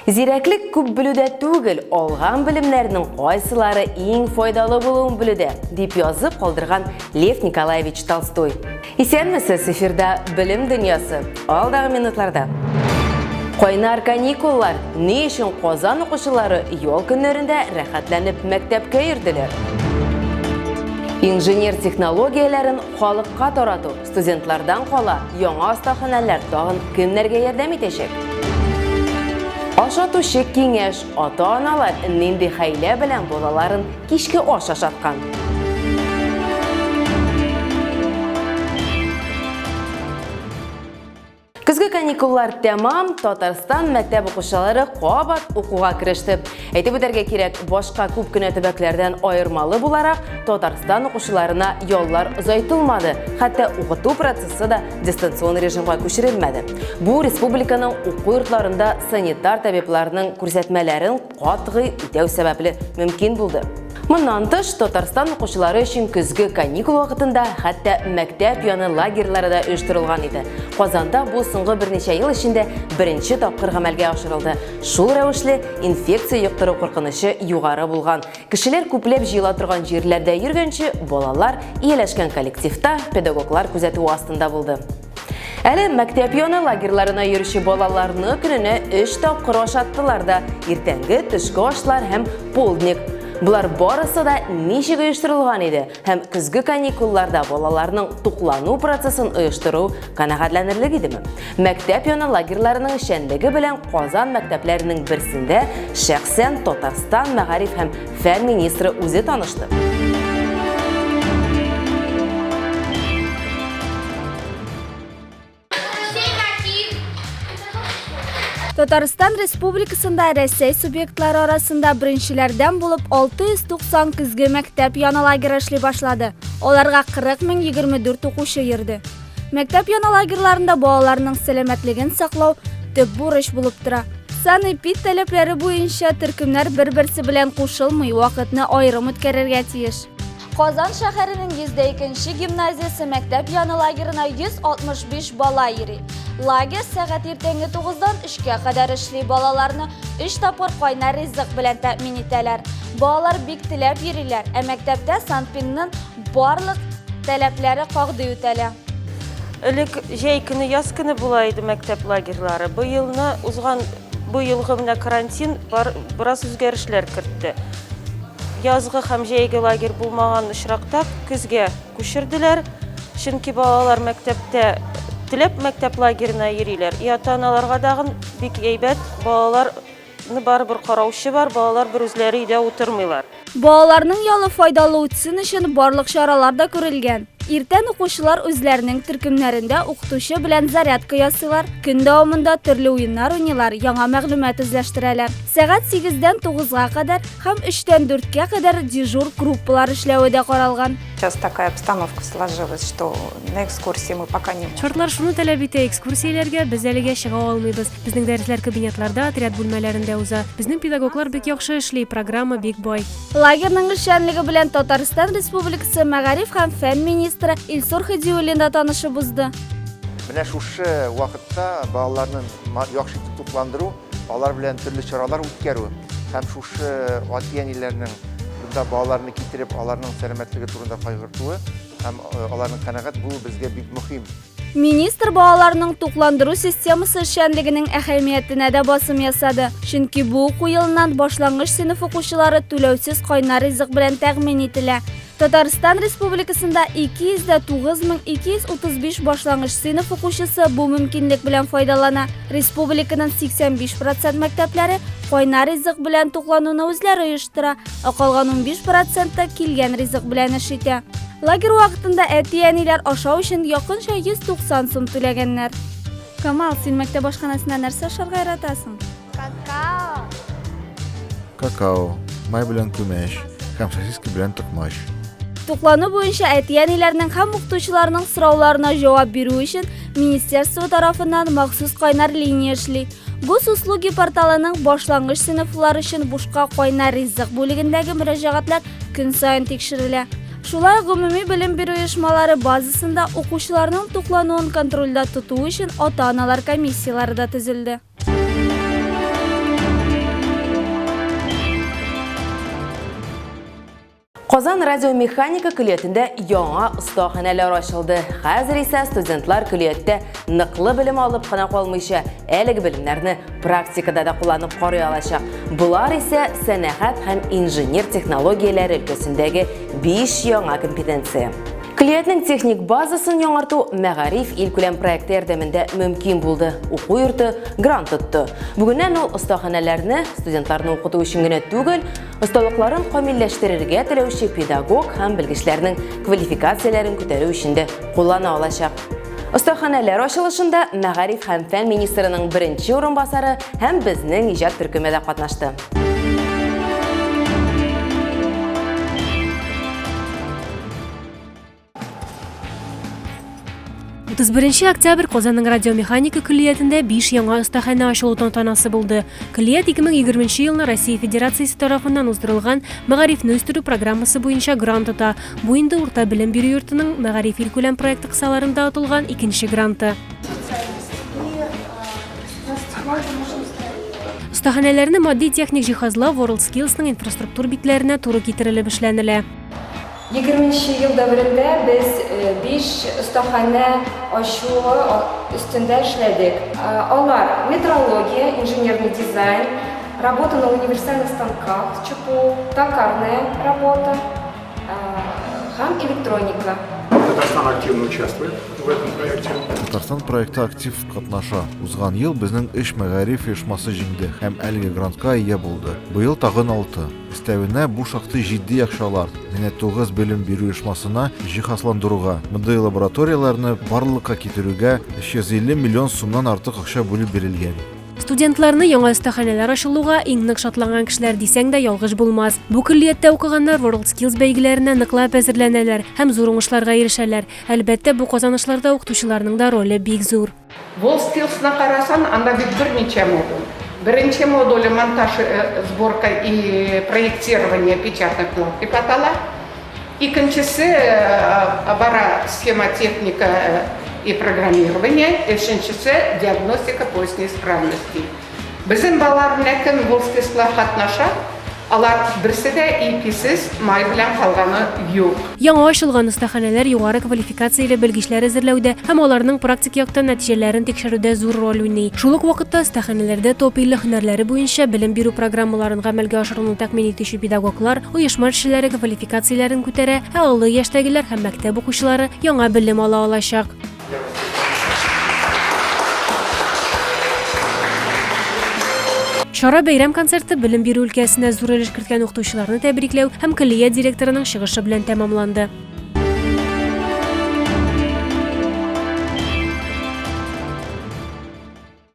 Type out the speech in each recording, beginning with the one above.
Зирәклек күп белүдә түгел, алган белемнәрнең кайсылары иң файдалы булуын белүдә, дип язып калдырган Лев Николаевич Толстой. Исәнмесез, эфирда Белем дөньясы. Алдагы минутларда. Кайнар каникуллар. Ни өчен Казан укучылары ял көннәрендә рәхәтләнеп мәктәпкә йөрделәр? Инженер технологияләрен халыкка тарату. Студентлардан кала, яңа остаханәләр тагын кемнәргә ярдәм итәчәк? Ашатучы киңәш, ата-аналар нинди хәйлә белән балаларын кичке аш ашаткан? Көзге каникуллар тәмам, Татарстан мәктәп укучылары кабат укуга кереште. Әйтеп үтәргә кирәк, башка күп кенә төбәкләрдән аермалы буларак, Татарстан укучыларына яллар озайтылмады, хәтта укыту процессы да дистанцион режимга күчерелмәде. Бу республиканың уку йортларында санитар табибларның күрсәтмәләрен катгый үтәү сәбәпле мөмкин булды. Моннан тыш, Татарстан укучылары өчен көзге каникул вакытында хәтта мәктәп яны лагерьлары да оештырылган иде. Казанда бу соңгы берничә ел эчендә беренче тапкыр гамәлгә ашырылды. Шул рәвешле инфекция йоктыру куркынычы югары булган. Кешеләр күпләп җыела торган җирләрдә йөргәнче, балалар ияләшкән коллективта педагоглар күзәтүе астында булды. Әле мәктәп яны лагерьларына йөрүче балаларны көненә өч тапкыр ашаттылар да, иртәнге, төшке ашлар һәм полдник. Болар барысы да ничек оештырылган иде һәм көзге каникулларда балаларның туклану процессын оештыру канәгатьләнерлек идеме? Мәктәп яны лагерьларының эшчәнлеге белән Казан мәктәпләренең берсендә шәхсән Татарстан мәгариф һәм фән министры үзе танышты. Татарстан Республикасында Рәсәй субъектлары арасында беренчеләрдән булып 690 көзге мәктәп яны лагеры эшли башлады. Аларга 40 024 укучы йөрде. Мәктәп яны лагерьларында балаларның сәламәтлеген саклау төп бурыч булып тора. Санэпид таләпләре буенча төркемнәр бер-берсе белән кушылмый, вакытны аерым үткәрергә тиеш. Казан шәһәренең 102 нче гимназиясе мәктәп яны лагерына 165 бала йөри. Лагерь сәгать иртәнге 9-дан 3-кә кадәр эшли. Балаларны 3 тапкыр кайнар ризык белән тәэмин итәләр. Балалар бик теләп йөриләр, ә мәктәптә Санпинның барлык таләпләре кагъди үтәлә. Элек җәй көне, яз көне була иде мәктәп лагерьлары. Быелны узган бу елгы менә карантин бар, бераз үзгәрешләр кертте. Язгы һәм җәйге лагерь булмаган очракта көзгә күчерделәр. Чөнки балалар мәктәптә теләп мәктәп лагерена йөриләр. И ата-аналарга дагын бик әйбәт, балаларны барыбер караучы бар, балалар бер үзләре өйдә утырмыйлар. Балаларның ялы файдалы үтсен өчен барлык чаралар да күрелгән. Иртән укучылар үзләренең төркемнәрендә укытучы белән зарядка ясыйлар, көн дәвамында төрле уеннар уйныйлар, яңа мәгълүмат үзләштерәләр. Сәгать сигездән тугызга кадәр һәм өчтән дүрткә кадәр дежур группалар эшләве дә каралган. Сейчас такая обстановка сложилась, что на экскурсии мы пока не можем. Шартлар шуны таләп итә, экскурсияләргә без әлегә чыга алмыйбыз. Безнең дәресләр кабинетларда, отряд бүлмәләрендә уза. Безнең педагоглар бик яхшы эшли, программа бик бай. Лагерьның эшчәнлеге белән Татарстан Республикасы мәгариф һәм фән министры Илсур Һадиуллин да танышып узды. Менә шушы вакытта балаларны яхшы итеп тукландыру, алар белән төрле чаралар үткәрү һәм шушы әти-әниләрнең монда балаларны китереп, аларның сәламәтлеге турында кайгыртуы һәм аларның канәгать булуы безгә бик мөһим. Министр балаларның тукландыру системасы эшчәнлегенең әһәмиятенә дә басым ясады. Чөнки бу уку елыннан башлангыч сыйныф укучылары түләүсез кайнар ризык белән тәэмин ителә. Татарстан Республикасында 209 235 башлангыч сыйныф укучысы бу мөмкинлек белән файдалана. Республиканың 85 процент мәктәпләре кайнар ризык белән туклануны үзләре оештыра, ә калган 15 проценты килгән ризык белән эш итә. Лагерь вакытында әти-әниләр ашау өчен якынча 190 сум түләгәннәр. Камал, син мәктәп ашханәсендә нәрсә ашарга яратасың? Какао. Какао, май белән күмәч һәм сосиска белән токмач. Туклану буенча әти-әниләрнең һәм укытучыларның сорауларына җавап бирү өчен министерство тарафыннан махсус кайнар линия эшли. Госуслуги порталының башлангыч сыйныфлар өчен бушка кайнар ризык бүлегендәге мөрәҗәгатьләр көн саен тикшерелә. Шулай ук гомуми белем бирү оешмалары базасында укучыларның туклануын контрольдә тоту өчен ата-аналар комиссияләре дә төзелде. Казан радиомеханика көллиятендә яңа остаханәләр ачылды. Хәзер исә студентлар көллияттә ныклы белем алып кына калмыйча, әлеге белемнәрне практикада да кулланып карый алачак. Болар исә сәнәгать һәм инженер технологияләре өлкәсендәге 5 яңа компетенция. Көллиятнең техник базасын яңарту Мәгариф илкүләм проекты ярдәмендә мөмкин булды. Уку йорты грант отты. Бүгеннән ул остаханәләрне студентларны укыту өчен генә түгел, осталыкларын камилләштерергә теләүче педагог һәм белгечләрнең квалификацияләрен күтәрү өчен дә куллана алачак. Остаханәләр ачылышында мәгариф һәм фән министрының беренче урынбасары һәм безнең иҗат төркеме дә катнашты. 31 октябрь Казанның радиомеханика көллиятендә 5 яңа остаханә ачылу тантанасы булды. Көллият 2020 елны Россия Федерациясе тарафыннан уздырылган мәгарифне үстерү программасы буенча грант ота. Бу инде урта белем бирү йортының Мәгариф илкүләм проекты кысаларында отылган икенче гранты. Остаханәләрне матди-техник җиһазлау WorldSkills-ның инфраструктур битләренә туры китерелеп эшләнелә. Егерменче ел дәверендә без биш остаханә ачуы өстендә эшләдек. Алар, метрология, инженерный дизайн, работа на универсальных станках, ЧПУ, токарная работа һәм электроника. Татарстан активно участвует в этом проекте. Татарстан проектта актив катнаша. Узган ел безнең өч мәгариф оешмасы җиңде һәм әлеге грантка ия булды. Быел тагын алты. Өстәвенә, бу шактый җитди акчалар. Менә 9 белем бирү оешмасына җиһазландыруга, мондый лабораторияләрне барлыкка китерүгә 350 миллион сумнан артык акча бүлеп бирелгән. Студентларны яңа остаханәләр ачылуга иң нык шатланган кешеләр дисәң дә ялгыш булмас. Бу көллияттә укыганнар WorldSkills бәйгеләренә ныклап әзерләнәләр һәм зур уңышларга ирешәләр. Әлбәттә, бу казанышларда укытучыларның да роле бик зур. WorldSkills-на карасан, анда бит берничә модуль. Беренче модуле монтаж, сборка и проектирование печатных плат дип атала. Икенчесе бара схемотехника и программирование, өченчесе диагностика поиск неисправностей. Безнең балалар менә кем WorldSkills-ла катнаша, алар берсе дә иписез май белән калганы юк. Яңа ачылган остаханәләр югары квалификацияле белгечләр әзерләүдә һәм аларның практик яктан нәтиҗәләрен тикшерүдә зур роль уйный. Шул ук вакытта остаханәләрдә топ-50 һөнәрләре буенча белем бирү программаларын гамәлгә ашыруны тәэмин итүче педагоглар, оешма эшчеләре квалификацияләрен күтәрә, ә олы яшьтәгеләр һәм мәктәп укучылары яңа белем ала алачак. Чара бәйрәм концерты белем бирү өлкәсенә зур өлеш керткән укытучыларны тәбрикләү һәм көллият директорының чыгышы белән тәмамланды.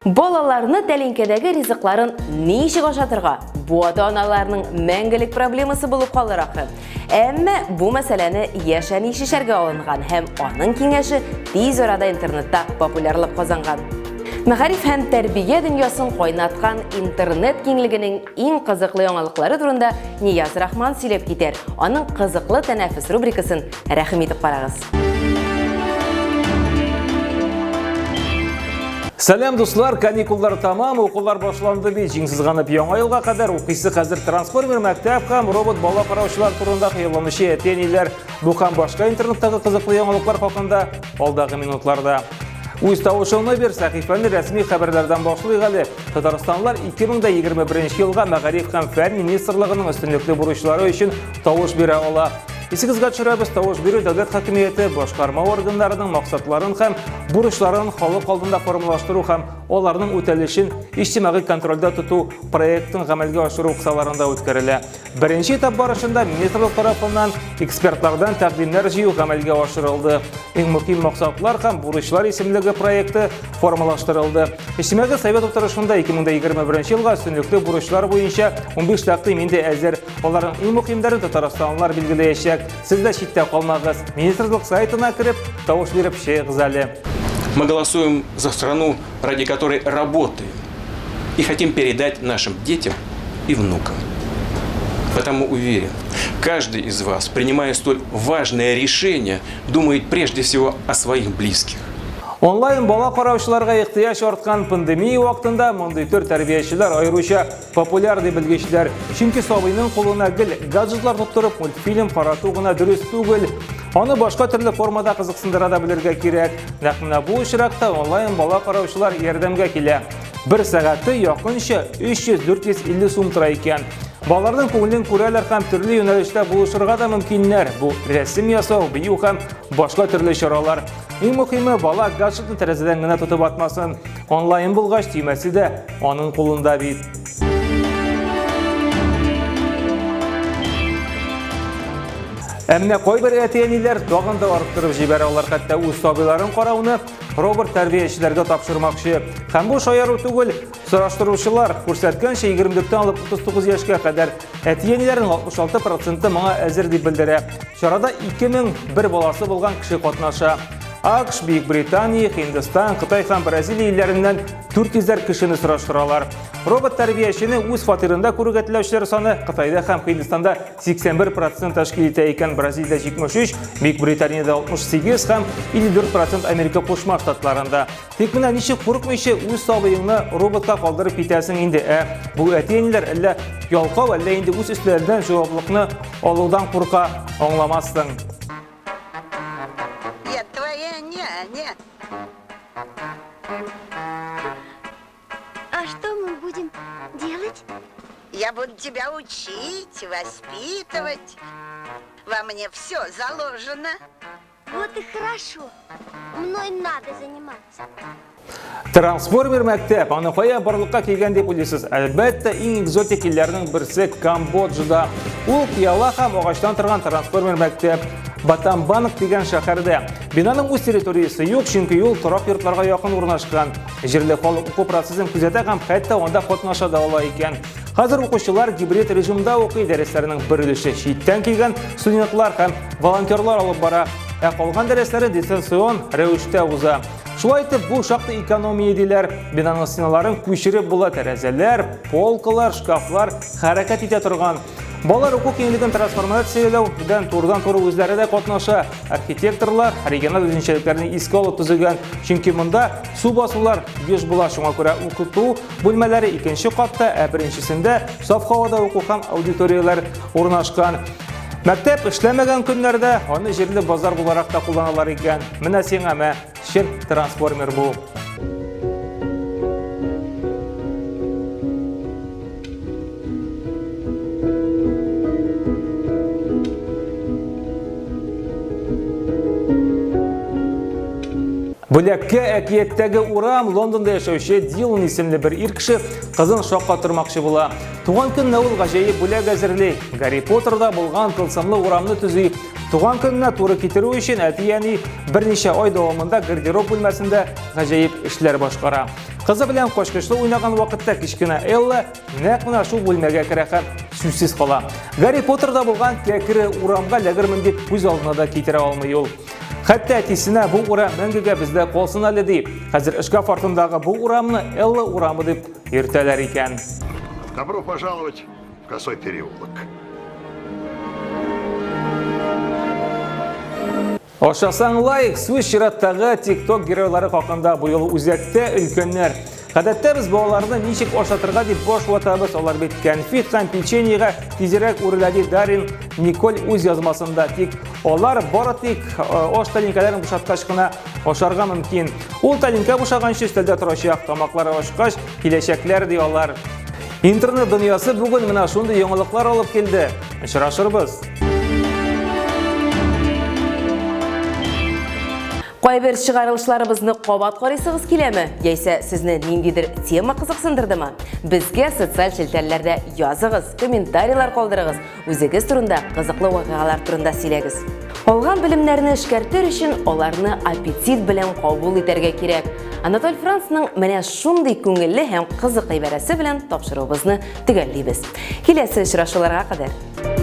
Балаларны тәлинкәдәге ризыкларын ничек ашатырга? Бу ата-аналарның мәңгелек проблемасы булып калыр ахры. Әмма бу мәсьәләне яшь әни чишәргә алынган һәм аның киңәше тиз арада интернетта популярлык казанган. Мәгариф һәм тәрбия дөньясын кайнаткан интернет киңлегенең иң кызыклы яңалыклары турында Нияз Рахман сөйләп китәр. Аның кызыклы тәнәфес рубрикасын рәхим итеп карагыз. Сәлам, дуслар! Каникуллар тамам, укулар башланды бит. Җиң сызганып яңа елга кадәр укыйсы хәзер трансформер мәктәп һәм робот бала караучылар турында хыялланучы әти-әниләр. Бу һәм башка интернеттагы кызыклы яңалыклар хакында алдагы минутларда. Үз тавышыңны бир, сәхифәне рәсми хәбәрләрдән башлыйк әле. Татарстанлылар 2021 елга Мәгариф һәм фән министрлыгының өстенлекле бурычлары өчен тавыш бирә ала. Исегезгә төшерәбез, тавыш бирү дәүләт хакимияте башкарма органнарының максатларын һәм бурычларын халык алдында формалаштыру һәм аларның үтәлешен иҗтимагый контрольдә тоту проектын гамәлгә ашыру кысаларында үткәрелә. Беренче этап барышында министрлык тарафыннан экспертлардан тәкъдимнәр җыю гамәлгә ашырылды. Иң мөһим максатлар һәм бурычлар исемлеге проекты формалаштырылды. Иҗтимагый совет утырышында 2021 елга өстенлекле бурычлар буенча 15 тәкъдим инде әзер. Аларның иң мөһимнәрен татарстанлылар билгеләячәк. Сез дә читтә калмагыз. Министрлык сайтына кереп, тавыш биреп чыгыгыз әле. Мы голосуем за страну, ради которой работаем и хотим передать нашим детям и внукам. Потому уверен, каждый из вас, принимая столь важное решение, думает прежде всего о своих близких. Онлайн бала караучыларга ихтыяҗ арткан пандемия вакытында мондый төр тәрбиячеләр аеруча популяр ди белгечләр. Чөнки сабыйның кулына гел гаджетлар тоттырып мультфильм карату гына дөрес түгел. Аны башка төрле формада кызыксындыра да белергә кирәк. Нәкъ менә бу очракта онлайн бала караучылар ярдәмгә килә. Бер сәгате якынча 300-450 сум тора икән. Балаларның күңелен күрәләр һәм төрле юнәлештә булышырга да мөмкиннәр. Бу рәсем ясау, бию һәм башка төрле чаралар. Иң мөхиме, бала гаджетны тәрәзәдән генә тотып атмасын. Онлайн булгач, төймәсе дә аның кулында бит. Ә менә кайбер әти-әниләр тагын да арттырып җибәрә, алар хәтта үз сабыйларын карауны робот тәрбиячеләргә тапшырмакчы. Һәм бу шаяру түгел, сораштыручылар күрсәткәнчә, 24-тән алып 39 яшькә кадәр әти-әниләрнең 66 проценты моңа әзер дип белдерә. Чарада 2001 баласы булган кеше катнаша. АКШ, Бөекбритания, Һиндстан, Кытай һәм Бразилия илләреннән 400 кешене сораштыралар. Робот тәрбиячене үз фатирында күрергә теләүчеләр саны Кытайда һәм Һиндстанда 81 процент тәшкил итә икән, Бразилиядә 73, Бөекбританиядә 68 һәм 54 процент Америка Кушма Штатларында. Тик менә ничек курыкмыйча үз сабыеңны роботка калдырып китәсең инде, ә? Бу әти-әниләр әллә ялкау, әллә инде үз өсләреннән җаваплыкны алудан курка, аңламассың. Я твоя няня. А что мы будем делать? Я буду тебя учить, воспитывать. Во мне все заложено. Вот и хорошо. Мной надо заниматься. Трансформер мәктәп, аны кая барлыкка килгән дип уйлыйсыз? Әлбәттә, иң экзотик илләрнең берсе Камбоджада. Ул пыяла һәм агачтан торган трансформер мәктәп. Батамбанг дигән шәһәрдә. Бинаның үз территориясе юк, чөнки ул торак йортларга якын урнашкан. Җирле халык уку процессын күзәтә һәм хәтта анда катнаша да ала икән. Хәзер укучылар гибрид режимда укый, дәресләрнең бер өлеше читтән килгән студентлар һәм волонтерлар алып бара, ә калган дәресләре дистанцион рәвештә уза. Шулай итеп, бу шактый экономия диләр. Бинаның стеналарын күчереп була, тәрәзәләр, полкалар, шкафлар хәрәкәт итә торган. Балалар уку киңлеген трансформацияләү белән турыдан-туры үзләре дә катнаша. Архитекторлар региональ үзенчәлекләрне искә алып төзегән, чөнки монда су басулар еш була, шуңа күрә укыту Бүлмәләре икенче катта, ә беренчесендә саф һавада уку һәм аудиторияләр урнашкан. Мәктәп эшләмәгән көннәрдә аны җирле базар буларак та кулланалар икән. Менә сиңа мә, чын трансформер бу. Бүләккә әкияттәге урам Лондонда яшәүче Дилан исемле бер ир кеше кызын шаккатырмакчы була. Туган көненә ул гаҗәеп бүләк әзерли. Гарри Поттерда булган тылсымлы урамны төзи. Туган көненә туры китерү өчен әти-әни берничә ай дәвамында гардероб бүлмәсендә гаҗәеп эшләр башкара. Кызы белән качкычлы уйнаган вакытта кечкенә Элла нәкъ менә шул бүлмәгә керә һәм сүзсез кала. Гарри Поттерда булган кәкре урамга эләгермен дип күз алдына да китерә алмый ул. Хәтта әтисенә бу урам мәңгегә бездә калсын әле ди. Хәзер шкаф артындагы бу урамны Элла урамы дип йөртәләр икән. Добро пожаловать в Косой переулок. Ашасаң лайк, сүз чираттагы TikTok геройлары хакында бу юлы үзәктә өлкәннәр. Гадәттә без балаларны ничек ашатырга дип баш ватабыз, алар бит кәнфит һәм печеньега тизрәк үрелә ди Дарин Николь үз язмасында. Тик алар бары тик э, аш тәлинкәләрен бушаткач кына ашарга мөмкин. Ул тәлинкә бушаганчы өстәлдә торачак, тамаклары ачкач киләчәкләр ди алар. Интернет дөньясы бүген менә шундый яңалыклар алып килде. Очрашырбыз. Кайбер чыгарылышларыбызны кабат карыйсыгыз киләме? Яисә сезне ниндидер тема кызыксындырдымы? Безгә социаль челтәрләрдә языгыз, комментарийлар калдырыгыз, үзегез турында кызыклы вакыйгалар турында сөйләгез. Алган белемнәрне эшкәртер өчен аларны аппетит белән кабул итәргә кирәк. Анатоль Францның менә шундый күңелле һәм кызык гыйбарәсе белән тапшыруыбызны төгәллибез. Киләсе очрашуларга кадәр!